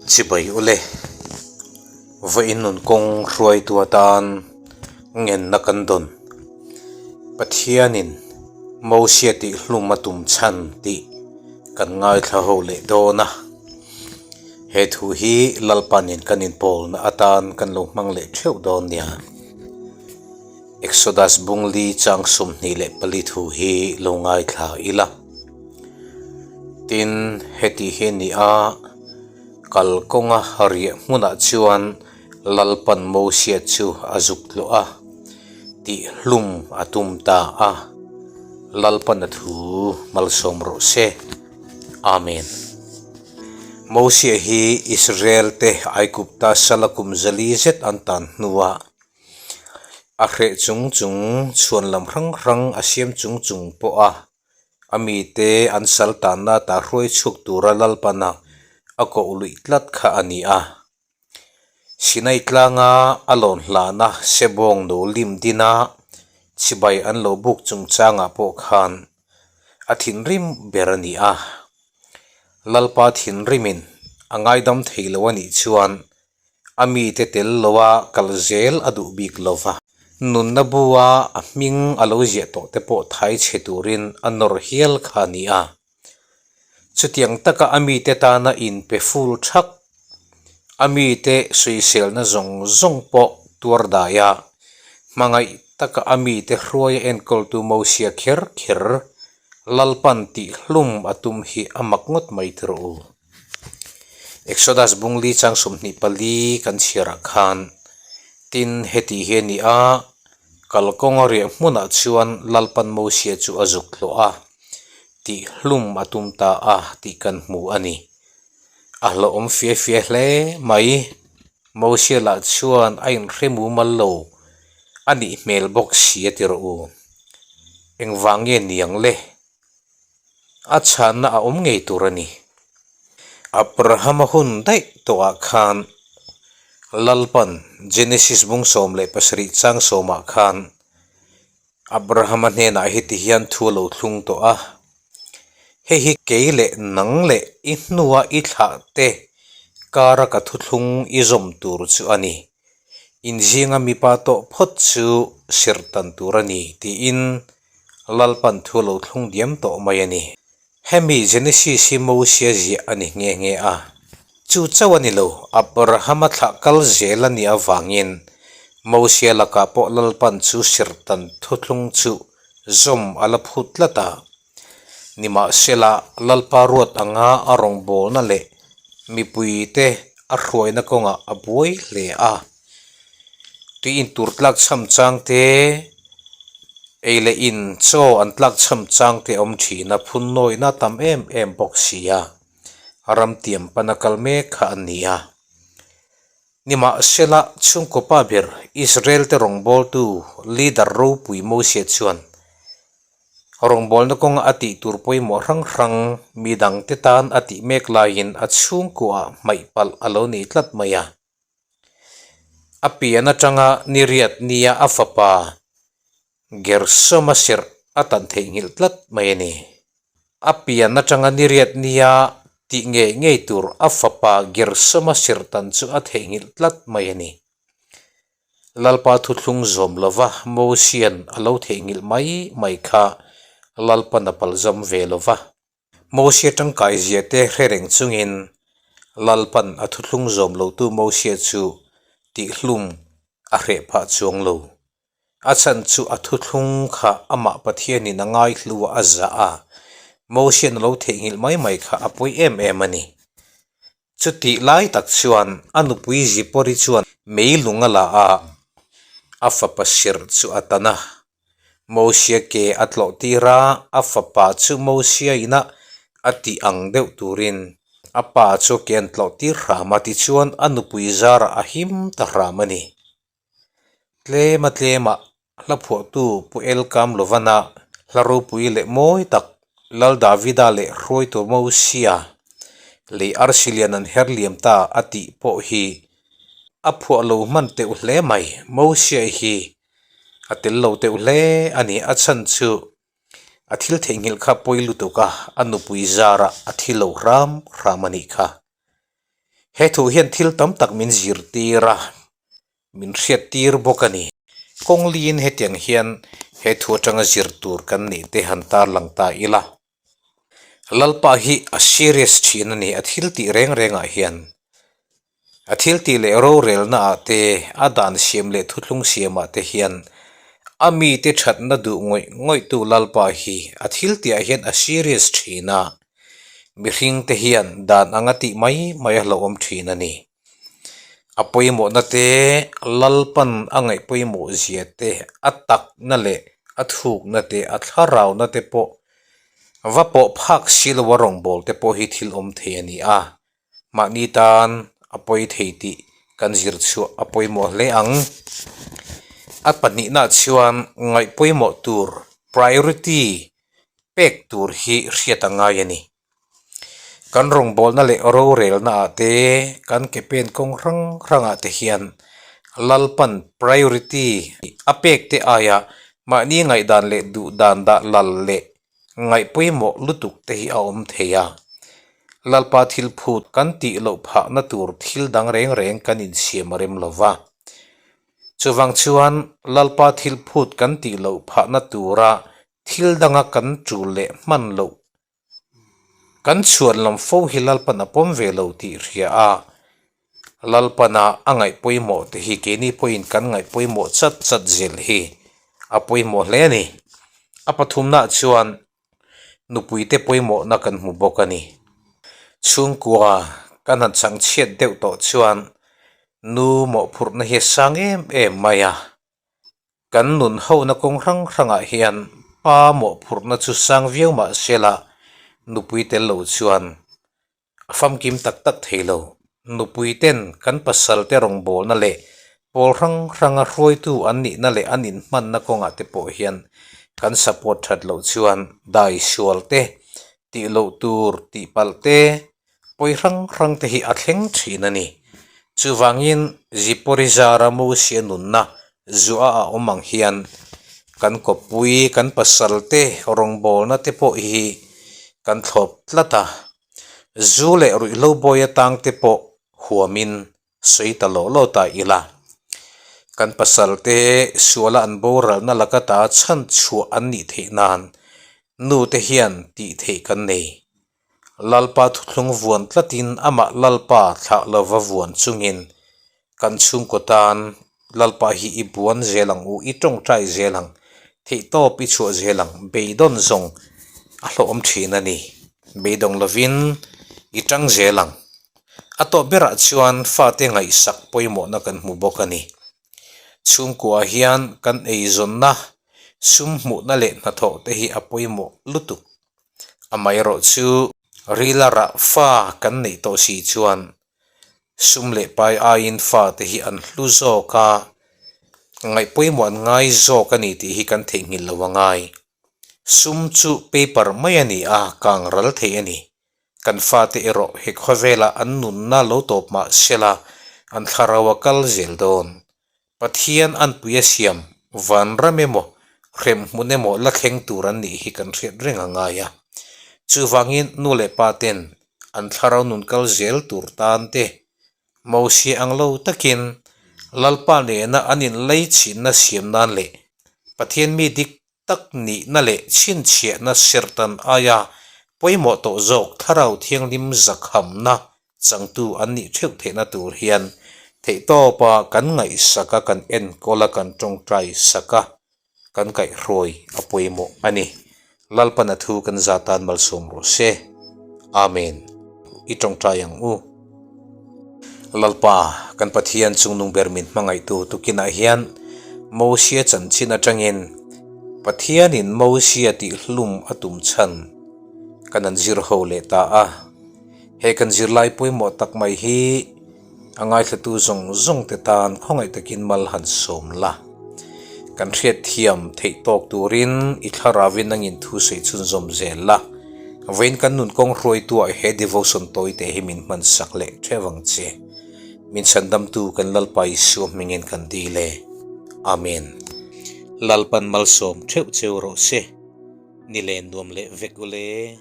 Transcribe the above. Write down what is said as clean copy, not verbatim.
Chibai ule, vawiin nun kawng hruaitu atan ngenna kan dawn. Pathianin Mosia tih hlum a tum chhan tih kan ngaithla ho leh dawn a. He thu hi Lalpanin kan inpawlna atan kan lo hmang leh theuh dawn nia. Exodus bungli chang 24 thu hi lo ngaithla ila. Tin, heti hi a ni a, kalkawnga riah hmunah chuan Lalpan Mosia chu a zuk tlawh a, tih hlum a tum ta a. Lalpan a thu malsawm rawh se. Amen. Mosia hi Israel te Aigupta sala kum zali zet an tan hnuah a hreh chung chung chhuan lam hrang hrang a siam chung chung pawh a A mite an sal tanna ata hruai chhuak tura Lalpana a koh luih tlat kha a ni a. Sinai tlanga a lawn hlana Sebawng no lim dina chibai an lo buk chungchangah pawh khan a thinrim ber a ni a. Lalpa thinrimin a ngaidam thei lo a nih chuan A mite tel loa kal zel a duh bik lo va. Nunna bua a hming a lo ziah tawh te pawh thai chhe turin a nawr hial kha a ni a. Chutiang taka a mite tana inpe ful thak, a mite sawiselna zawng zawng pawh tuar dai a, hmangaih taka a mite hruaia enkawltu Mosia kher kher Lalpan tih hlum a tum hi a mak ngawt mai tirh u. Exodus bungli chang 24 kan chhiarah khan tin heti hi a ni a, kalkawnga riah hmunah chuan Lalpan Mosia chu a zuk hlawh a, tih hlum a tum ta a tih kan hmu a ni. A hlauhawm fia fia hle mai. Mosia lah chuan a inhre mumal lo a nih hmel bawk si a ti rawh u. Engvang nge niang le? A chhanna a awm ngei tur a ni. Abrahama hun daih tawhah khan Lalpan Genesis bung 17 chang sawmah khan Abrahama hnenah heti hian thu a lo thlung tawh a, Hei hi kei leh nang leh i hnua i thlah te kara ka thuthlung i zawm tur chu a ni. Inzinga mipa tawh phawt chu sirhtan tur a ni, tiin Lalpan thu lo thlung diam tawh mai a ni. Hemi Genesis hi Mosia ziah a ni nghe nghe a. Chu chauh a ni lo, Abrahama thlah kal zel a nih avangin Mosia lakah pawh Lalpan chu sirhtan thuthlung chu zawm a la phut tlat a. Nimahsela, Lalpa ruat anga a rawngbawlna leh mipuite a hruaina kawngah a buai hle a. Tui in tur tlak chham chang te, ei leh in chaw an tlak chham chang te a awm thin a, phun nawina a tam em em bawk si a, ramtiam pana kal mek kha a ni a. Nimahsela, chhungkaw pa ber Israel te rawngbawltu leader ropui Mosia chuan Rawngbawlna kawnga a tih tur pawimawh hrang hrang mi dangte tan a tih mek laiin a chhungkuaah hmaih palh a lo nei tlat mai a. A pian atanga ni riat nia a fapa Gersoma serh a tan theihnghilh tlat mai a ni. A pian atanga ni riat nia tih ngei ngei tur a fapa Gersoma serh tan chu a theihnghilh tlat mai a ni. Lalpa thuthlung zawm lova Mosian a lo theihnghilh mai mai kha Lalpan a palzam ve lova. Mosia tangkai zia te hre reng chungin Lalpan a thuthlung zawm lotu Mosia chu tihhlum a hreh phah chuang lo. A chhan chu a thuthlung kha amah Pathianin a ngaihlu a, a zah a, Mosian a lo theihnghilh mai mai kha a pawi em em a ni. Chutih lai tak chuan a nupui Zipori chuan meilung a la a, a fapa serh chu a tan a. Mosia ke a tlawh tir a, a fapa chu Mosia ina a tih ang deuh turin a pa chu ke an tlawh tir hram a, tichuan a nupui zarah a him ta hram a ni. Tlema tlemah hla phuahtu Pu El Kamlovana hla ropui leh mawi tak Lal Davida leh hruaitu Mosia lei arsi lian an her liam ta a tih pawh hi a phuah lo hman teuh hle mai. Mosia hi a tel lo teuh hle a ni. A chhan chu a thil theihnghilh kha pawi lutuk a, a nupui zarah a thi lo hram hram a nih kha. He thu hian thil tam tak min zirtir a, min hriattir bawk a ni. Kawng liin hetiang hian he thu atanga zir tur kan nih te han tarlang ta ila. Lalpa hi a serious thin a ni, a thil tih reng rengah hian. A thil tih leh rorelna ah te, a dan siam leh thuthlung siam ah te hian a mite thatna duh ngawih ngawih tu Lalpa hi a thil tih ah hian a serious thin a, mihring te hian dan anga tih mai mai a hlauhawm thin a ni. A pawimawhna te, Lalpan a ngaih pawimawh zia te, a takna leh a thukna te, a thlarauna te pawh va pawh phak si lo a rawngbâwl te pawh hi thil awm thei a ni a. Mahni tan a pawi thei tih kan zir chhuah a pawimawh hle ang. A pahnihnaah chuan ngaih pawimawh tur, priority, pek tur hi hriat a ngai a ni. Kan rawngbawlna leh rorelna ah te, kan ke pen kawng hrang hrang ah te hian Lalpan priority a pek te aia mahni ngaihdan leh duhdan dah lal leh ngaih pawimawh lutuk te hi a awm thei a. Lalpa thil phut kan tih loh phahna tur thil dang reng reng kan insiam a rem lo va. Chuvang chuan Lalpa thil phut kan tih loh phahna tura thil danga kan tul leh hman loh Kan chhuan lam fo hi Lalpan a pawm ve lo tih hria a, Lalpana a ngaih pawimawh te hi keini pawhin kan ngaih pawimawh chat chat zel hi a pawimawh hle a ni. A pathumnaah chuan nupuite pawimawhna kan hmu bawk a ni. Chhungkua kan han chhangchhiat deuh tawh chuan nu mawhphurhna hi a sang em em mai a. Kan nun hona kawng hrang hrangah hian pa mawhphurhna chu sang viau mah sela nupui tel lo chuan a famkim tak tak thei lo. Nupui ten kan pasal te rawngbawlna leh pawl hrang hranga hruaitu an nihna leh an inhmanna kawngah te pawh hian kan support that loh chuan dai sual te, tih loh tur tih palh te, Pawi hrang hrang te hi a thleng thin a ni. Chuvangin Ziporiza Ramosia nunna zuah a awm ang hian kan kawppui, kan pasal te rawngbawlna te pawh hi kan thlawp tlat a. Zu leh ruihhlo bawi atang te pawh huamin sawi ta lawh lawh ta ila. Kan pasal te suala an boralna laka ta chhan chhuah an nih theih nan nu te hian tih theih kan nei. Lalpa thuthlung vuan tlatin amah Lalpa thlah lova vuan chungin kan chhungkaw tan Lalpa hi i buan zel ang u, i tawngtai zel ang, theihtawp i chhuah zel ang, beidawn zawng a hlawhawm thin a ni. Beidawng lovin i tang zel ang. A tawp berah chuan fate ngaihsak pawimawhna kan hmu bawk a ni. Chhungkuaah hian kan eizawnna, sum hmuhna leh hnathawh te hi a pawimawh lutuk. Amaherawh chu rila rah fa kan neih tawh si chuan sum leh pai aiin fa te hi an hlu zawk a, ngaih pawimawh an ngai zawk a ni tih hi kan theihnghilh lo a ngai. Sum chu paper mai a ni a, kang ral thei a ni. Kan fate erawh he khawvelah an nunna lo tawp mah sela an thlarau a kal zel dawn. Pathian anpui a siam vanram emaw hrem hmun emaw la thleng tur an nih hi kan hriat reng a ngai a. Chuvangin nu leh pa ten an thlarau nun kal zel tur tan te Mosia ang lo takin Lalpa nena an inleichhinna siam nan leh Pathian mi dik tak nihna leh chhinchhiahna serhtan aia pawimawh tawh zawk Thlarau Thianghlim zakhamna changtu an nih theuh theihna tur hian theihtawpa kan ngaihsak a, kan enkawl a, kan tawngtai sak a, kan kaihhruai a pawimawh a ni. Lalpan a thu kan za tan malsawm rawh se. Amen. I tawngtai ang u. Lalpa, kan Pathian chungnung ber min hmangaihtu tukinah hian Mosia chanchin atangin Pathianin Mosia tihhlum a tum chhan kan an zir ho leh ta a. He kan zirlai pawimawh tak mai hi a ngaithlatu zawng zawng te tan khawngaih takin mal han sawm la. Kan hriatthiam theih tawk turin i thlarauin nangin thu sawi chhunzawm zel la. Vawiin kan nun kawng hruaituah he devotion tawite hi min hman sak leh theuh ang che. Min chhandamtu kan Lalpa Isua hmingin kan dil e. Amen. Lalpan malsawm theuh cheu rawh se. Ni len nuam leh vek ule.